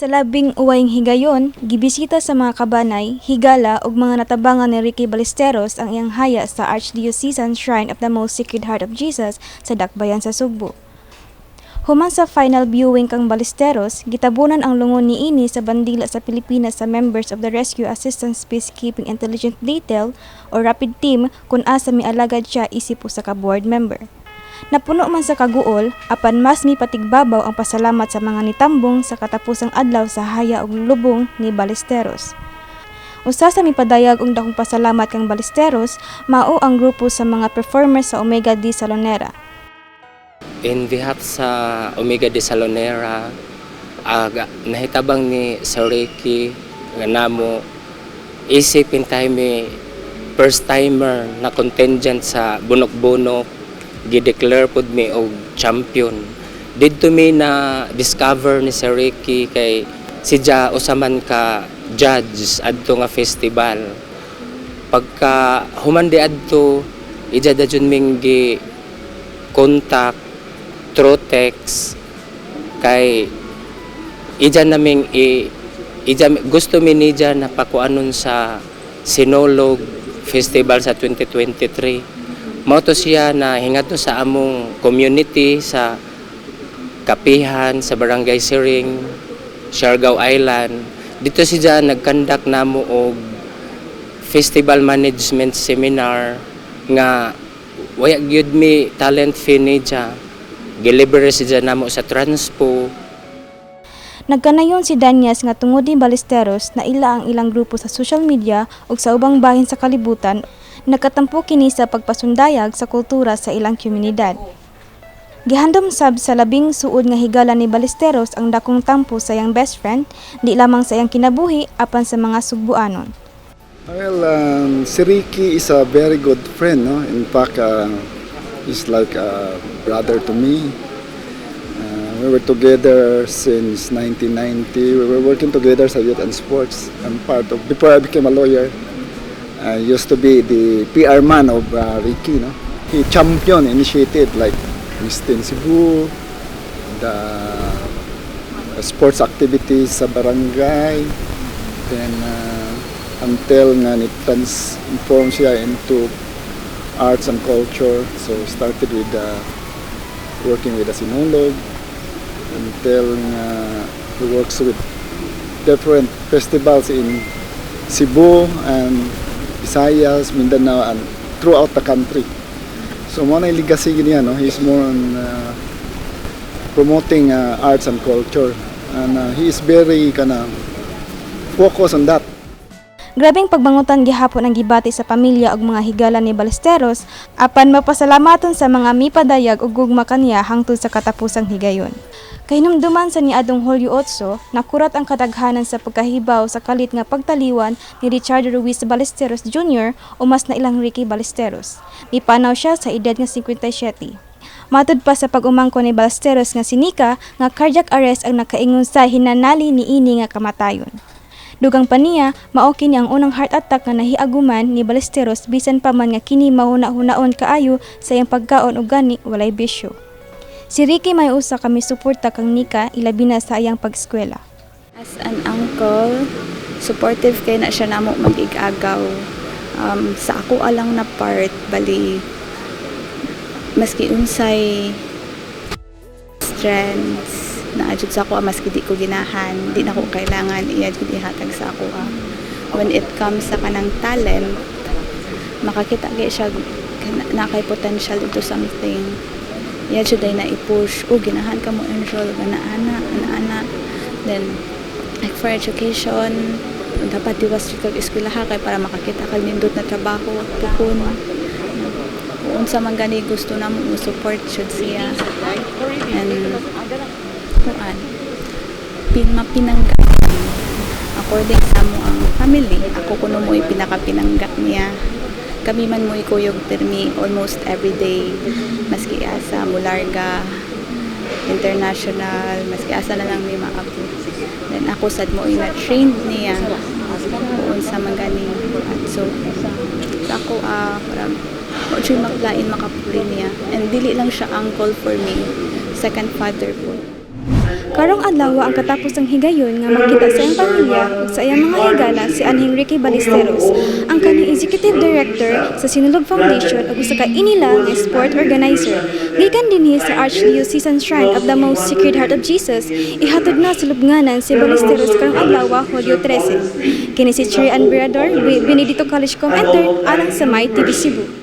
Sa labing uwayng higayon, gibisita sa mga kabanay, higala ug mga natabangan ni Ricky Ballesteros ang iyang haya sa Archdiocesan Shrine of the Most Sacred Heart of Jesus sa Dakbayan sa Sugbo. Human sa final viewing kang Ballesteros, gitabunan ang lungon niini sa bandila sa Pilipinas sa members of the Rescue Assistance Peacekeeping Intelligence Detail o RAPID Team kung asa mialagad siya isip usa ka board member. Napuno man sa kaguol, apan mas mipatigbabaw ang pasalamat sa mga nitambong sa katapusang adlaw sa haya ug lubong ni Ballesteros. Usa sa mipadayag og dakong pasalamat kang Ballesteros mao ang grupo sa mga performers sa Omega de Salonera. In behalf sa Omega de Salonera, nahitabang ni Sir Ricky nga namo isip tayo mi first timer na contingent sa Bunok-Bunok, gideclare pud mi og champion. Didto mi na discover ni Sir Ricky kay siya usa man ka judge adto nga festival. Pagka human di adto, ija dajon ming gi contact through text kay ija naming i ija gusto mi niya na pakuanon sa Sinulog Festival sa 2023. Mao to siya na hingadto sa among community sa Kapihan, sa Barangay Siring, Siargao Island. Dito siya nagkandak namo og festival management seminar nga waya gyud mi talent fee niya. Gilibre siya namo sa transpo. Nagkanayon si Danyas nga tungod ni Ballesteros na ila ang ilang grupo sa social media ug sa ubang bahin sa kalibutan, nakatampo kini sa pagpasundayag sa kultura sa ilang komunidad. Gihandom sab sa labing suod nga higala ni Ballesteros ang dakong tampo sa iyang best friend, di lamang sa iyang kinabuhi apan sa mga Sugbuanon. Well, si Ricky is a very good friend, no? In fact, he's like a brother to me. We were together since 1990. We were working together sa Youth and Sports. I'm part of, before I became a lawyer, I used to be the PR man of Ricky, no? He champion initiated like Miss Teen Cebu, the sports activities sa barangay, then until nga ni transform siya into arts and culture. So started with working with the Sinulog until nga he works with different festivals in Cebu and Visayas, Mindanao, and throughout the country. So mao na yung legacy niya, no? He's more on promoting arts and culture. And he is very kana focus on that. Grabeng pagbangutan gihapon ang gibati sa pamilya ug mga higala ni Ballesteros apan mapasalamaton sa mga mipadayag ug gugma kaniya hangtod sa katapusang higayon. Kahinumduman sa niadtong Hulyo 8, nakurat ang kadaghanan sa pagkahibaw sa kalit nga pagtaliwan ni Richard Ruiz Ballesteros Jr. o mas nailang Ricky Ballesteros. Mipanaw siya sa edad nga 57. Matud pa sa pag-umangko ni Ballesteros nga si Nika nga cardiac arrest ang nakaingon sa hinanali niini nga kamatayon. Dugang pa niya, mao kini ang unang heart attack nga nahiaguman ni Ballesteros bisan pa man nga kini mahuna-hunaon kaayo sa iyang pagkaon ug gani walay bisyo. Si Ricky may usa ka misuporta kang Nika, ilabi na sa iyang pag-eskwela. As an uncle, supportive kay na siya namo mag-igagaw. Sa ako alang na part, bali, maski unsay strengths na adjud sa ako, maski di ko ginahan, di na ko kailangan, iya jud ihatag sa ako. When it comes sa kanang talent, makakita kay siya na kay potential into something, iya jud ay na i-push, "Oh, ginahan ka mo enroll ana ana ana ana." Then like for education, dapat diwas jud kag eskwelaha kay para makakita kag nindot na trabaho pukon. Kung unsa man gani gusto namo, mo support jud siya. And kuan pin mapinangga according sa amo ang family, ako kuno mo'y pinakapinangga niya. Kami man mo'y kuyog pirmi almost every day, maski asa mularga, international, maski asa na lang may maabot. Then ako sad mo na trained niya kung unsa man gani. At so sa ako, parang mo jud maglain makapuli niya. And dili lang siya uncle for me, second father po. Karong adlaw ang katapusang higayon nga makita sa iyang pamilya ug sa iyang mga higala si anhing Ricky Ballesteros, ang kanhing Executive Director sa Sinulog Foundation ug usa ka inila nga sport organizer. Gikan dinhi sa Archdiocesan Shrine of the Most Sacred Heart of Jesus, ihatod na sa lubnganan si Ballesteros karong adlaw, Hulyo 13. Kini si Chiri Ann Virador, Benedicto College Commenter, alang sa My TV Cebu.